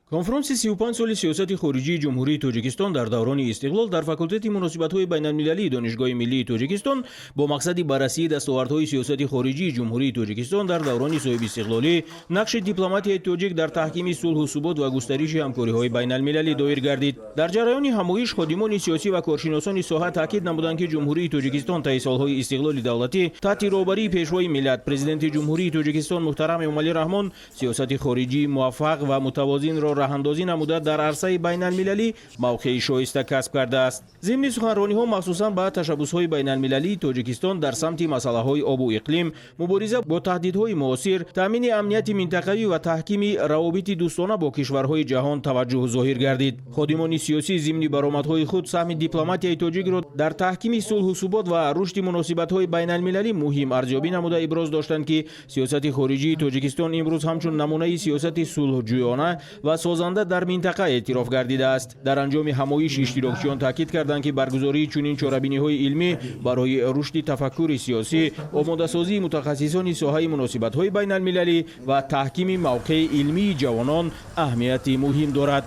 Конфронси 35 соли сиёсати хориҷии Ҷумҳурии Тоҷикистон дар даврони истиқлол дар факултети муносибатҳои байналмилалии Донишгоҳи миллии Тоҷикистон бо мақсади баррасии дастовардҳои сиёсати хориҷии Ҷумҳурии Тоҷикистон дар даврони соҳибистиқлолӣ, нақши дипломатияи тоҷик дар таҳкими сулҳу субот ва густариши ҳамкориҳои байналмилалӣ доир гардид. Дар ҷараёни ҳамоиш ходимони сиёсӣ ва коршиносони соҳа таъкид намуданд, ки Ҷумҳурии Тоҷикистон таи солҳои истиқлоли давлатӣ таҳти роҳбарии Пешвои миллат, Президенти Ҷумҳурии Тоҷикистон муҳтарам Эмомалӣ Раҳмон сиёсати хориҷии муваффақ ва мутавозинро роҳандозӣ намуда, дар арсаи байналмилалӣ мавқеи шоиста касб кардааст. Зимни суханрониҳо махсусан ба ташаббусҳои байналмилалии Тоҷикистон дар самти масъалаҳои обу иқлим, мубориза бо таҳдидҳои муосир, таъмини амнияти минтақавӣ ва таҳкими равобити дӯстона бо кишварҳои ҷаҳон таваҷҷӯҳ зоҳир гардид. Ходимони сиёсӣ зимни баромадҳои худ саҳми дипломатияи тоҷикро дар таҳкими сулҳу субот ва рушди муносибатҳои байналмилалӣ муҳим арзёбӣ намуда, иброз доштанд, ки сиёсати хориҷии Тоҷикистон имрӯз ҳамчун намунаи сиёсати сулҳҷӯёна ва созанда дар минтақа эътироф гардидааст. Дар анҷоми ҳамоиш иштирокчиён таъкид карданд, ки баргузории чунин чорабиниҳои илмӣ барои рушди тафаккури сиёсӣ, омодасозии мутахассисони соҳаи муносибатҳои байналмилалӣ ва таҳкими мавқеи илмии ҷавонон аҳамияти муҳим дорад.